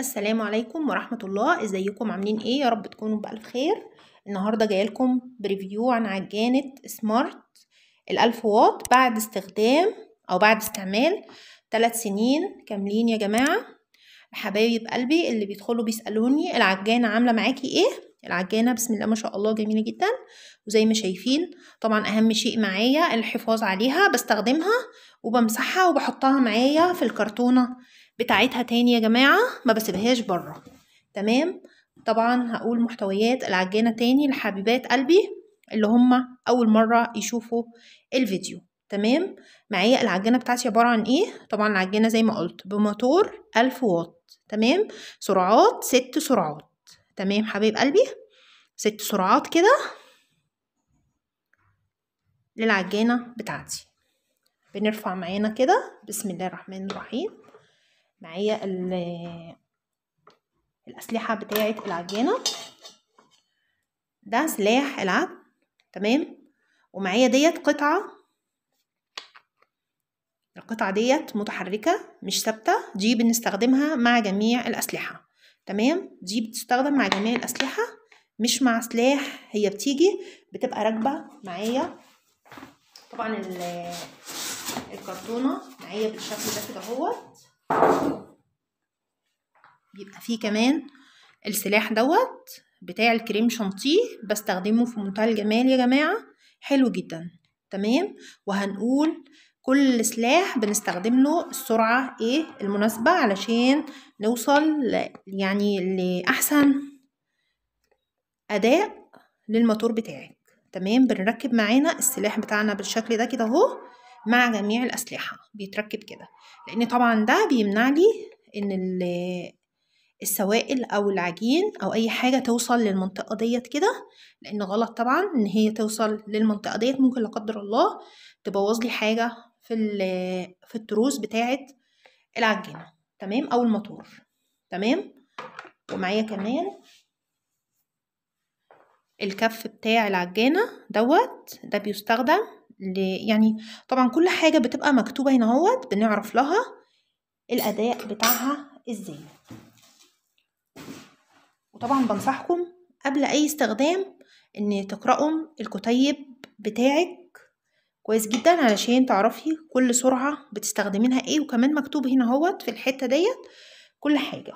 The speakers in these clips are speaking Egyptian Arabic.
السلام عليكم ورحمة الله. ازيكم عاملين ايه؟ يا رب تكونوا بألف خير. النهاردة جايلكم ب review عن عجانة سمارت 1000 واط بعد استخدام او بعد استعمال 3 سنين كاملين. يا جماعة حبايب قلبي اللي بيدخلوا بيسألوني العجانة عاملة معاكي ايه؟ العجانة بسم الله ما شاء الله جميلة جدا، وزي ما شايفين طبعا اهم شيء معايا الحفاظ عليها، بستخدمها وبمسحها وبحطها معايا في الكرتونة بتاعتها تاني يا جماعة، ما بسيبهاش بره. تمام. طبعا هقول محتويات العجانة تاني لحبيبات قلبي اللي هم اول مرة يشوفوا الفيديو. تمام. معايا العجانة بتاعتي عبارة عن ايه؟ طبعا العجانة زي ما قلت بموتور 1000 واط. تمام. سرعات 6 سرعات. تمام حبيب قلبي، 6 سرعات كده للعجانة بتاعتي. بنرفع معانا كده بسم الله الرحمن الرحيم. معايا الأسلحة بتاعة العجانة، ده سلاح العجن. تمام. ومعايا ديت قطعة، القطعة ديت متحركة مش ثابتة، دي بنستخدمها مع جميع الأسلحة. تمام. دي بتستخدم مع جميع الأسلحة مش مع سلاح، هي بتيجي بتبقى راكبة معايا. طبعا الكرتونة معايا بالشكل ده كده اهوت. بيبقى فيه كمان السلاح دوت بتاع الكريم شانتيه، بستخدمه في منتهى الجمال يا جماعة، حلو جدا. تمام. وهنقول كل سلاح بنستخدم له السرعة ايه المناسبة علشان نوصل يعني لأحسن أداء للموتور بتاعك. تمام. بنركب معانا السلاح بتاعنا بالشكل ده كده اهو مع جميع الأسلحة بيتركب كده، لأن طبعا ده بيمنع لي إن السوائل أو العجين أو أي حاجة توصل للمنطقة ديت كده، لأن غلط طبعا إن هي توصل للمنطقة ديت، ممكن لا قدر الله تبوظ لي حاجة في التروس بتاعة العجينة. تمام. أو الموتور. تمام. ومعايا كمان الكف بتاع العجانة دوت، ده بيستخدم يعني طبعا كل حاجة بتبقى مكتوبة هنا اهوت، بنعرف لها الأداء بتاعها ازاي. وطبعا بنصحكم قبل اي استخدام ان تقرأوا الكتيب بتاعك كويس جدا علشان تعرفي كل سرعة بتستخدمينها ايه، وكمان مكتوب هنا اهوت في الحتة ديت كل حاجة.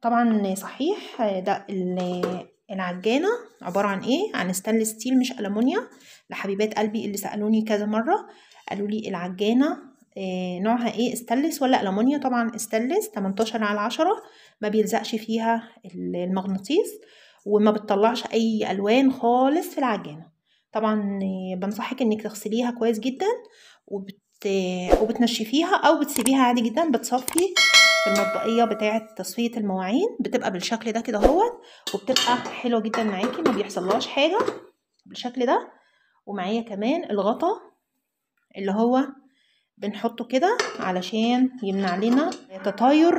طبعا صحيح ده العجانة عبارة عن ايه؟ عن stainless steel مش ألمونيا. لحبيبات قلبي اللي سألوني كذا مرة قالوا لي العجانة إيه نوعها ايه، ستانلس ولا ألمونيا؟ طبعا ستانلس 18/10، ما بيلزقش فيها المغناطيس وما بتطلعش اي الوان خالص في العجانة. طبعا بنصحك انك تغسليها كويس جدا وبتنشفيها او بتسيبيها عادي جدا، بتصفي في المطبقية بتاعة تصفية المواعين، بتبقى بالشكل ده كده اهوت، وبتبقى حلوة جدا معاكي، ما بيحصلهاش حاجة بالشكل ده. ومعايا كمان الغطا اللي هو بنحطه كده علشان يمنع لنا تطاير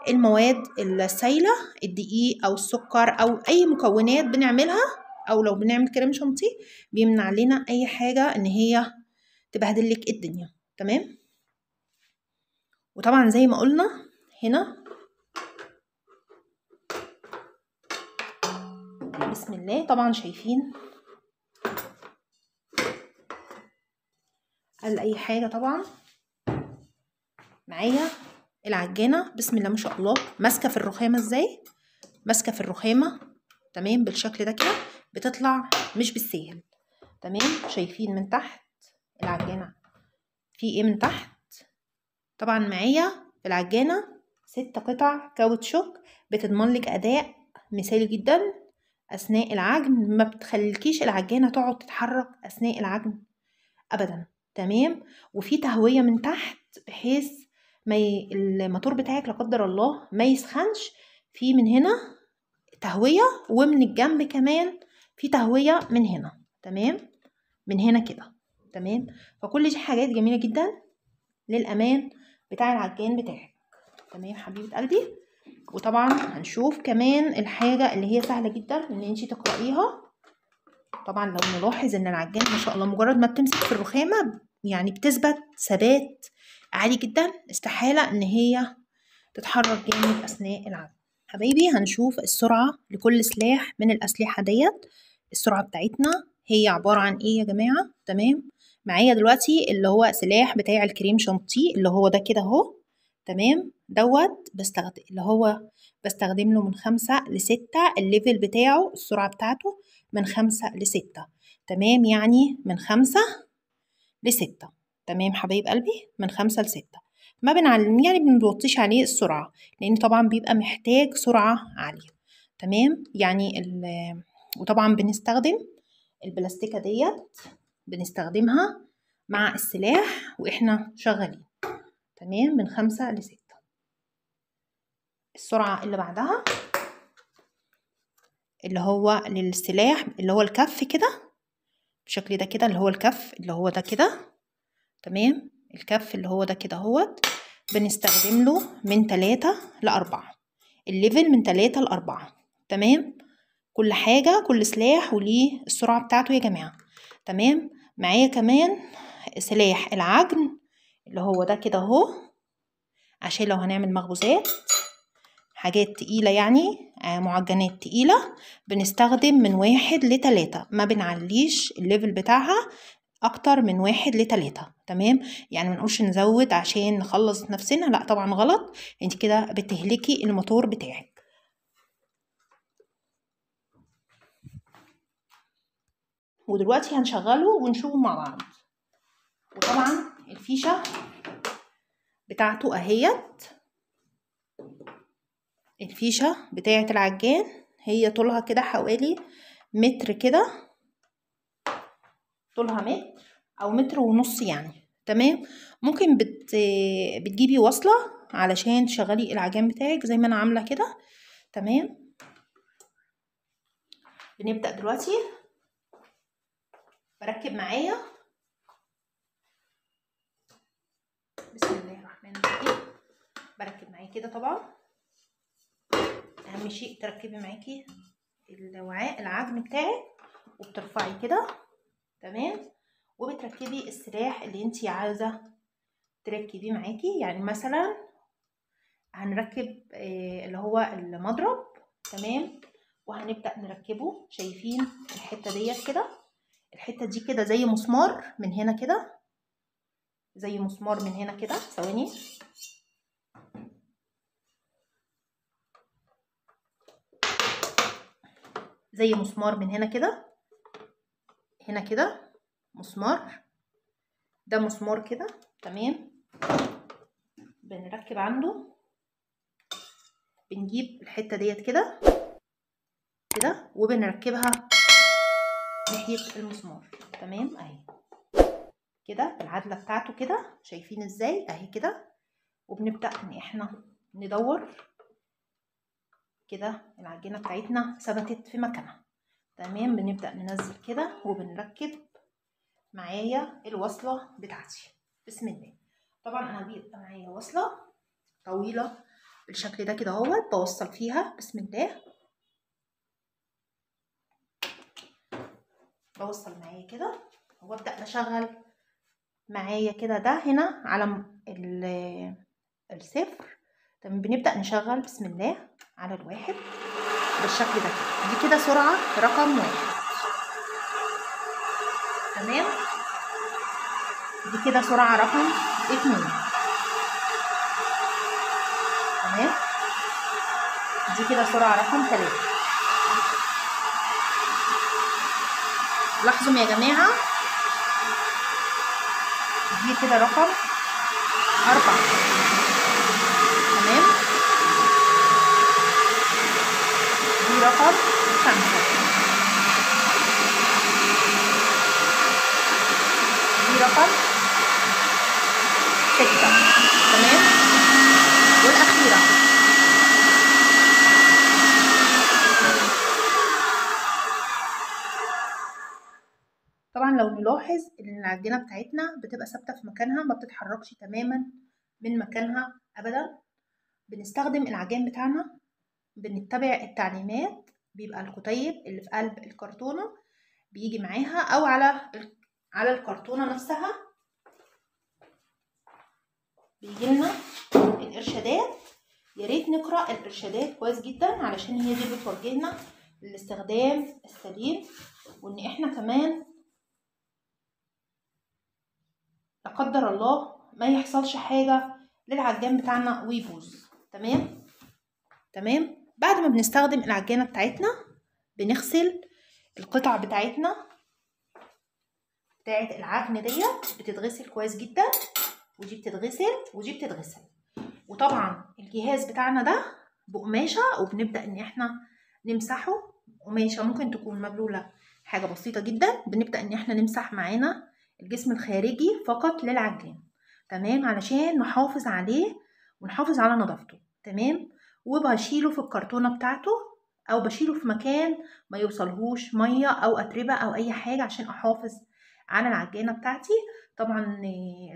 المواد السايلة، الدقيق او السكر او اي مكونات بنعملها، او لو بنعمل كريم شانتيه بيمنع لنا اي حاجة ان هي تبهدلك الدنيا. تمام. وطبعا زي ما قلنا هنا بسم الله، طبعا شايفين قال اي حاجة. طبعا معايا العجانه بسم الله ما شاء الله ماسكه في الرخامه ازاي، ماسكه في الرخامه. تمام. بالشكل ده كده بتطلع مش بالسهل. تمام. شايفين من تحت العجانه في ايه من تحت؟ طبعا معايا في العجانه 6 قطع كاوتشوك بتضمن لك اداء مثالي جدا اثناء العجن، ما بتخليكيش العجانه تقعد تتحرك اثناء العجن ابدا. تمام. وفي تهوية من تحت بحيث ما الموتور بتاعك لا قدر الله ما يسخنش، في من هنا تهوية ومن الجنب كمان في تهوية من هنا. تمام. من هنا كده. تمام. فكل دي حاجات جميلة جدا للامان بتاع العجان بتاعك. تمام حبيبه قلبي. وطبعا هنشوف كمان الحاجة اللي هي سهلة جدا ان انتي تقرايها. طبعا لو نلاحظ ان العجانه ما شاء الله مجرد ما بتمسك في الرخامه يعني بتثبت ثبات عالي جدا، استحالة ان هي تتحرك جامد اثناء العجن. حبايبي هنشوف السرعة لكل سلاح من الاسلحة ديت. السرعة بتاعتنا هي عبارة عن ايه يا جماعة؟ تمام، معايا دلوقتي اللي هو سلاح بتاع الكريم شانتيه اللي هو ده كده اهو. تمام، دوت بستخدم اللي هو بستخدم له من 5 ل6، ال level بتاعه السرعة بتاعته من 5 ل6. تمام، يعني من 5 ل6. تمام حبايب قلبي، من 5 ل6. ما بنعلم يعني بنوطيش عليه السرعة، لأن طبعا بيبقى محتاج سرعة عالية. تمام، يعني وطبعا بنستخدم البلاستيكة ديت، بنستخدمها مع السلاح واحنا شغالين. تمام، من 5 ل6. السرعة اللي بعدها اللي هو للسلاح اللي هو الكف كده بالشكل ده كده، اللي هو الكف اللي هو ده كده. تمام، الكف اللي هو ده كده اهوت، بنستخدم له من 3 ل4، ال level من 3 ل4. تمام، كل حاجة كل سلاح وليه السرعة بتاعته يا جماعة. تمام، معايا كمان سلاح العجن اللي هو ده كده اهو، عشان لو هنعمل مخبوزات حاجات تقيلة يعني معجنات تقيلة، بنستخدم من 1 ل3، ما بنعليش ال level بتاعها اكتر من 1 ل3. تمام، يعني ما نقولش نزود عشان نخلص نفسنا، لا طبعا غلط، انت كده بتهلكي الموتور بتاعك. ودلوقتي هنشغله ونشوفه مع بعض. وطبعا الفيشة بتاعته اهيت، الفيشة بتاعة العجان هي طولها كده حوالي متر كده، طولها متر او متر ونص يعني. تمام، ممكن بتجيبي وصلة علشان تشغلي العجان بتاعك زي ما انا عاملة كده. تمام، بنبدأ دلوقتي. بركب معايا، بسم الله الرحمن الرحيم، بركب معايا كده. طبعا اهم شيء تركبي معاكي الوعاء العجن بتاعك، وبترفعي كده. تمام، وبتركبي السلاح اللي انتي عايزه تركبيه معاكي. يعني مثلا هنركب اللي هو المضرب. تمام، وهنبدأ نركبه. شايفين الحتة ديت كده، الحتة دي كده زي مسمار من هنا كده، زي مسمار من هنا كده. ثواني، زي مسمار من هنا كده، هنا كده مسمار، ده مسمار كده. تمام، بنركب عنده، بنجيب الحتة ديت كده كده وبنركبها ناحية المسمار. تمام، اهي كده العدلة بتاعته كده، شايفين ازاي؟ اهي كده. وبنبدأ ان احنا ندور كده، العجينة بتاعتنا ثبتت في مكانها. تمام، بنبدأ ننزل كده وبنركب معايا الوصلة بتاعتي. بسم الله. طبعا انا بيبقى معايا وصلة طويلة بالشكل ده كده اهوت، بوصل فيها. بسم الله، بوصل معايا كده وابدأ بشغل معايا كده ده هنا على الصفر. تمام، بنبدأ نشغل بسم الله على الواحد بالشكل ده كده. دي كده سرعة رقم 1. تمام، دي كده سرعة رقم 2. تمام، دي كده سرعة رقم 3. لاحظوا يا جماعة، دي كده رقم 4. تمام، دي رقم 5، دي رقم 6. تمام، والأخيرة طبعا لو نلاحظ ان العجينة بتاعتنا بتبقى ثابتة في مكانها، ما بتتحركش تماما من مكانها ابدا. بنستخدم العجان بتاعنا، بنتبع التعليمات، بيبقى الكتيب اللي في قلب الكرتونة بيجي معاها او على الكرتونة نفسها. بيجيلنا الارشادات، يا ريت نقرا الارشادات كويس جدا علشان هي دي اللي بتوجهنا للاستخدام السليم، وان احنا كمان لا قدر الله ما يحصلش حاجة للعجان بتاعنا ويبوظ. تمام تمام. بعد ما بنستخدم العجانه بتاعتنا بنغسل القطع بتاعتنا بتاعت العجن ديت، بتتغسل كويس جدا، ودي بتتغسل ودي بتتغسل. وطبعا الجهاز بتاعنا ده بقماشه، وبنبدا ان احنا نمسحه. قماشة ممكن تكون مبلوله حاجة بسيطة جدا، بنبدا ان احنا نمسح معانا الجسم الخارجي فقط للعجان. تمام، علشان نحافظ عليه ونحافظ على نظافته. تمام. وبشيله في الكرتونه بتاعته، او بشيله في مكان ما يوصلهوش مية او اتربه او اي حاجة، عشان احافظ على العجانه بتاعتي. طبعا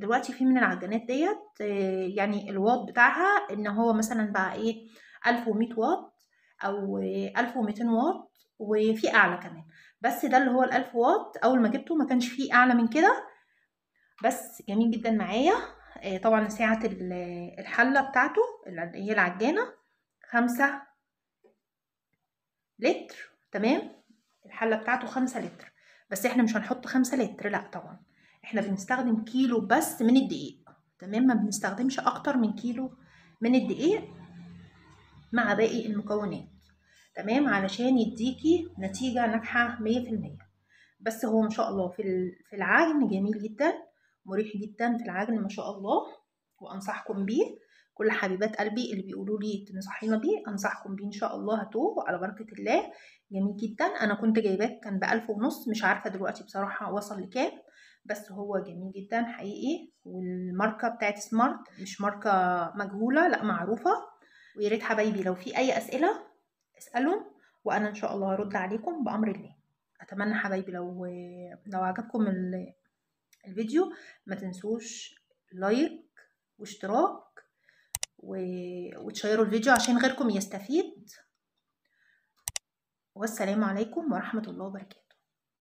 دلوقتي في من العجانات ديت يعني الواط بتاعها ان هو مثلا بقى ايه 1100 واط او 1200 واط، وفي اعلى كمان، بس ده اللي هو ال1000 واط اول ما جبته ما كانش فيه اعلى من كده، بس جميل جدا معايا. طبعا سعة الحلة بتاعته اللي هي العجانه 5 لتر. تمام، الحلة بتاعته 5 لتر، بس احنا مش هنحط 5 لتر، لا طبعا احنا بنستخدم كيلو بس من الدقيق. تمام، ما بنستخدمش اكتر من كيلو من الدقيق مع باقي المكونات. تمام، علشان يديكي نتيجة ناجحة 100%. بس هو ما شاء الله في العجن جميل جدا، مريح جدا في العجن ما شاء الله، وانصحكم بيه. كل حبيبات قلبي اللي بيقولوا لي تنصحينا بيه، انصحكم بيه ان شاء الله، هاتوه على بركة الله، جميل جدا. انا كنت جايباه كان ب1500، مش عارفه دلوقتي بصراحة وصل لكام، بس هو جميل جدا حقيقي. والماركه بتاعت سمارت مش ماركة مجهولة، لا معروفة. ويا ريت حبايبي لو في اي اسئلة اسالوا، وانا ان شاء الله هرد عليكم بامر الله. اتمنى حبايبي لو عجبكم الفيديو ما تنسوش like واشتراك وتشيروا الفيديو عشان غيركم يستفيد. والسلام عليكم ورحمة الله وبركاته.